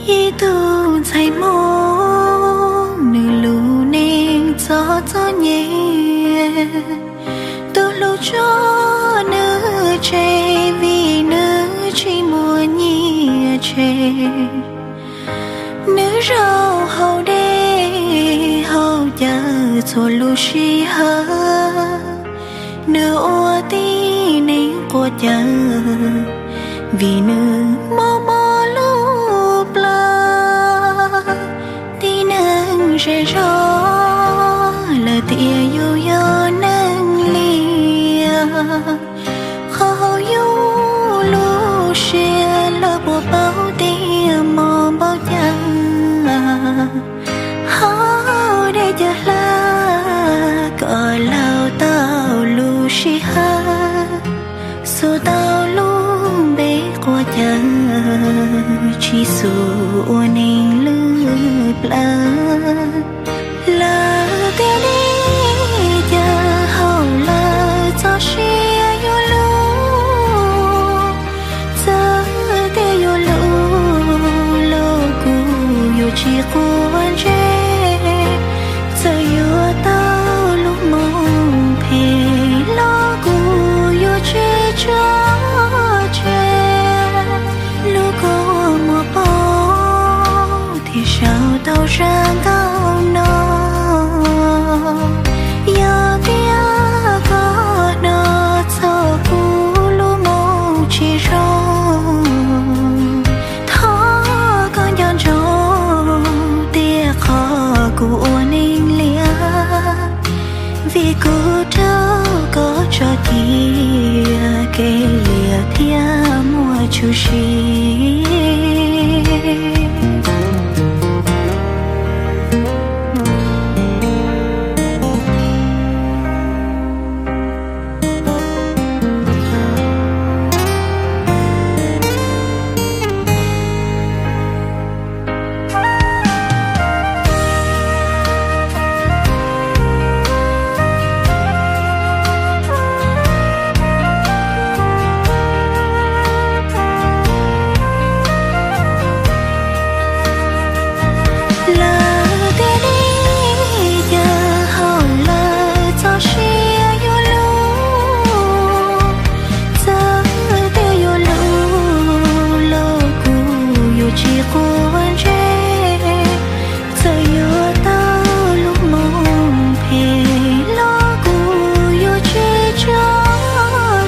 Ib tug ntxhais Hmoob nws lub neej txom txom nyem, tus hlub tso nws tseg vim nws tsis muaj nyiaj tseg. Nws zaum haus dej haus cawv txhua lub sij hawm, nws ua tib neeg quaj cawv vim nws mob mob lub plawv. Tib neeg zej zog lawv tias yus yog neeg liam, qhov haum yus lub siab lawv puas paub tias mob npaum cas. Haus dej cawv hlab kom laug tau lub sij hawm, xuas tau lub npe quaj cawv, tsis xuas ua neeg lwj plawv. Lawv tias dej cawv haum lawv txoj sia yuav luj, txawm tias yuav luj los kuj yuav tsis quav ntsej. Txawm yuav tau lub moo phem los kuj yuav tsis tso tseg. Lub kua muag paub thiab sau tau zaj nkauj no. Yog tias koj hnov txog kuv lub moo tsis zoo, thov koj nco ntsoov tias qhov kuv ua neeg liam, vim kuv raug koj tso cia kev liam thiab muaj tshwm sim. Lawv tias dej cawv haum lawv txoj sia yuav luj, txawm tias yuav luj los kuj yuav tsis quav ntsej. Txawm yuav tau lub moo phem los kuj yuav tsis tso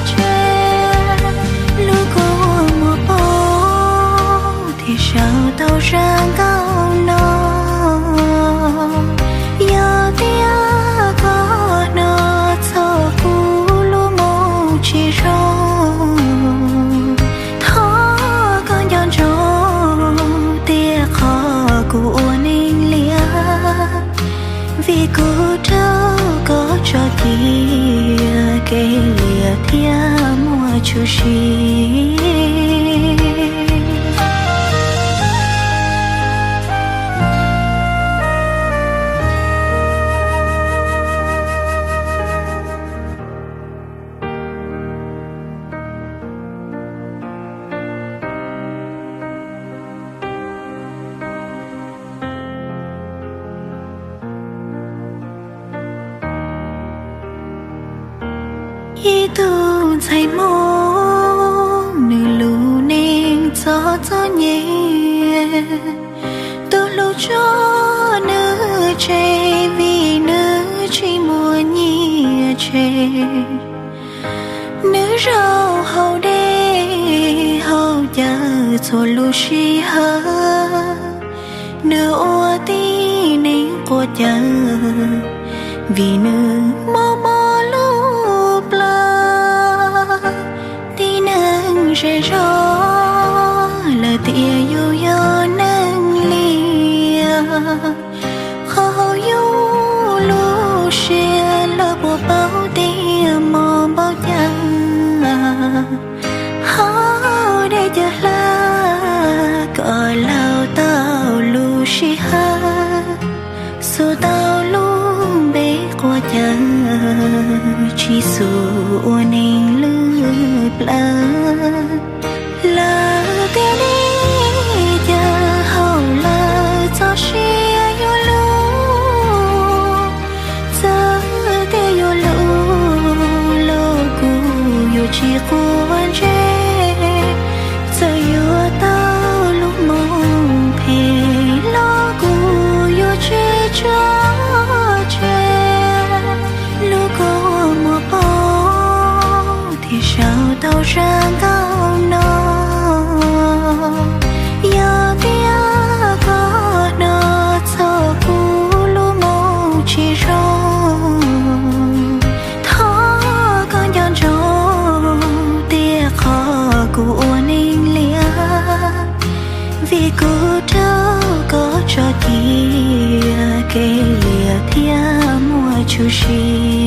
tseg. Lub kua muag paub thiab sau tau zaj nkauj no. Yog tias koj hnov txog kuv lub moo tsis zoo, thov koj nco ntsoov tias qhov kuv ua neeg liam, vim kuv raug koj tso cia kev liam thiab muaj tshwm sim. Ib tug ntxhais Hmoob nws lub neej txom txom nyem, tus hlub tso nws tseg vim nws tsis muaj nyiaj tseg. Nws zaum haus dej haus cawv txhua lub sij hawm, nws ua tib neeg quaj cawv vim nws mob mob lub plawv. Tib neeg zej zog lawv tias yus yog neeg liam, qhov haum yus lub siab lawv puas paub tias mob npaum cas. Haus dej cawv hlab kom laug tau lub sij hawm, xuas tau lub npe quaj cawv, tsis xuas ua neeg lwj plawv. Lawv tias dej cawv haum Vim kuv raug koj tso cia, kev liam thiaj muaj tshwm sim.